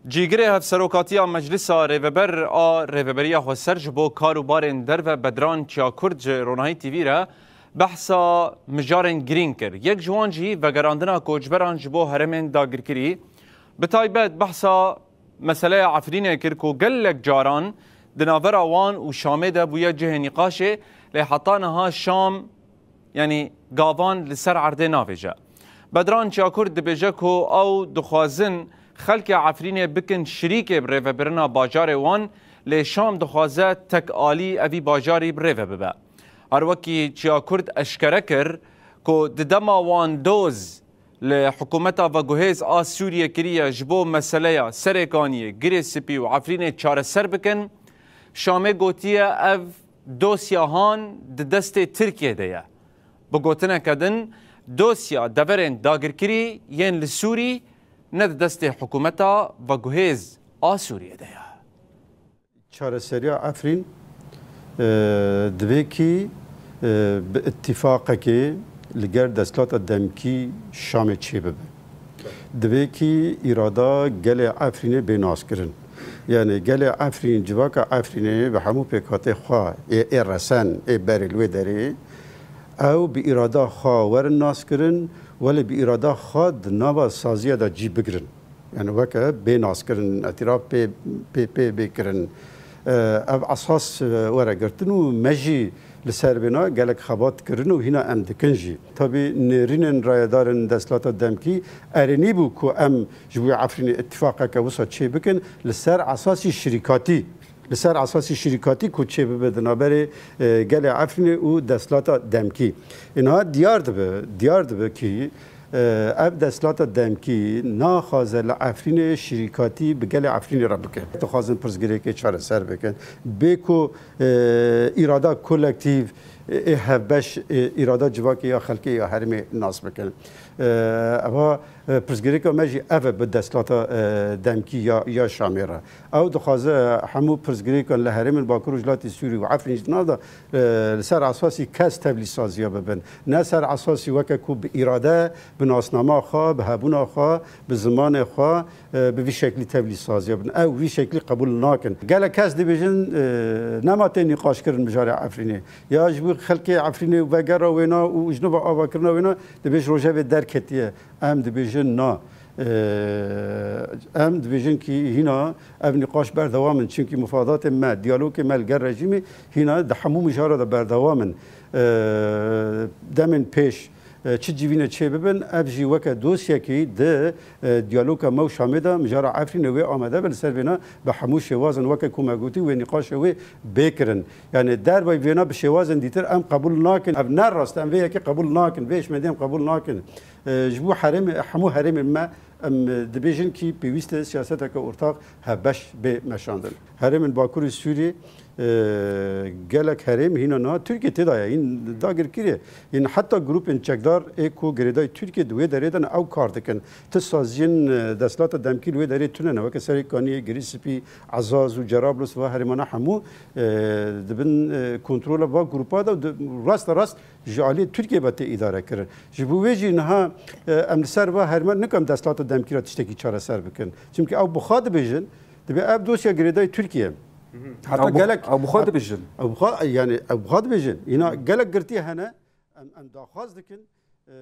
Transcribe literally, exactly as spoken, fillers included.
Cîgirê Hevserokatiya Meclisa Rêveber a Rêveberiya Xweser ji bo kar û barên derve Bedran Çiyakurd ji Ronahî T V re behsa mijarên girîng kir. Yek ji wan jî vegerandina koçberan ji bo herêmên dagirkirî, bi taybet behsa meseleya Efrînê kir ku gelek caran di navbera wan û Şamê de bûye cihê nîqaşê, lê heta niha Şam, yanî gavan li ser erdê navêje. Bedran Çiyakur dibêje ku ew dixwazin xelkê Efrînê bikin şirîkê bi rêvebirina bajarê wan, lê Şam dixwaze tek alî evî bajarî bi rêve bibe. Her wekî Çiyakur eşkere kir ku di dema wan doz li hikûmeta veguhêz a Sûriyê kiriye ji bo meseleya Serêkaniyê, Girê Spî û Efrînê çareser bikin, Şamê gotiye ev dosya han di destê Tirkiyê de ye. Bi gotineke din, dosya deverên dagirkirî yên li Sûrî ne di destê hikûmeta veguhêz a Sûriyê de ye. Çareseriya Efrîn, e, divê kî, e, bi îtîfaqekê li gel desthilata demkî Şamê çêbibe. Divê kî îrada gelê Efrînê bê naskirin. Yanî gelê Efrîn, civaka Efrînê bi hemû pêkhatê xwe ê, ê resen, ê berê li wê derê, ew bi îrada xwe werin naskirin, welê bi îrada xwe di nava saziya de cî bigirin. Yani weke bê naskirin, îtiraf pê, pê, pê bê kirin. E, ev esas, e, were girtin û me jî li ser vêna gelek xebat kirin û hîna em dikin jî. Tabî nêrînên rayedarên desthilata demkî erênî bû ku em ji bo Efrînê îtîfaqeke wisa çê bikin li ser esasî şirîkatî. Li ser esasî şirîkatî ku çê bibe di navberê, e, gelê Efrînê û desthilata demkî. Îniha diyar dibe, diyar dibe kî, e, ev desthilata demkî naxwaze li Efrînê şirîkatî bi gelê Efrînê re bike. Dixwazin pirsgirêkê çareser bikin. Bê ku, e, îrada kolektîv, e, ê hevbeş, e, îrada civakê ya xelkê ya herêmê nas bikin. E, eva, e, pirsgirêka me jî ev e bi desthilata, e, demkî ya, ya Şamê re. Ew dixwaze hemû pirsgirêkan li herêmên Bakur û Rojhilatê Sûrî û Efrîn ji nav de, e, li ser esasî kes tevlîsaziya bibin. Ne ser esasî weke ku bi îrade, bi nasnama xwe, bi hebûna xwe, bi zimanê xwe, e, bi vî şeklî tevlîsaziya bin. Ew vî şeklî qebûl nakin. Gelek kes dibêjin, e, nema tê nîqaşkirin mijarê Efrînê. Ya ji bo xelkê Efrînê û vegera wêna û ji nû ve avakirina wêna dibêj rojevê derketiye. Em dibêjin na. Ee, em dibêjin kî hîna ev nîqaş berdewam in, çimkî mufadatên me, diyalogê me li gel rejîmê hîna di hemû mijara de berdewam in. Ee, demên pêş, e, çi civîne çê bibin, ev jî weke dosyekî di, e, diyaloga me û Şamê de mijara Efrînê wê amade be, li ser vêna bi hemû şêwazin weke ku me gotî wê nîqaşê wê bê kirin. Yani dervayî vêna bi şêwazên dîtir em qebûl nakin. Ev ne rast e, em vê yekê qebûl nakin, vê hişmendiyê em qebûl nakin. E, ji bo herêmê, hemû herêmên me, em, e, dibêjin kî pêwîst e siyaseteke ortax hevbeş bê meşandin. Herêmên Bakurê Sûriyê, e, gelek herêm hîna niha Tirkiye tê de ye, hîn dagirkirî ye. Hîn heta grûpên çekdar ê ku girêdayî Tirkiye di wê derê de ne ew kar dikin. Ti saziyên, e, desthilata demkî li wê derê tune ne, weke Serêkaniyê, Girîspî, Ezaz û Cerablus, va herêmana hemû, e, dibin, e, kontrola va grûpa de û di, raste rast ji aliyê Tirkiye ve tê îdare kirin. Ji bo wê jî niha, e, em li ser va herêman nikin desthilata demkî re tiştekî çareser bikin. Çimkî ew bi xwe dibêjin, dibê ev dosya girêdayî Tirkiye. Heta Ew bi, gelek ew bi xwe dibêjin. Ew bi xwe, yani ew bi xwe dibêjin. Hîna gelek girtî hene, em, em daxwaz dikin, e,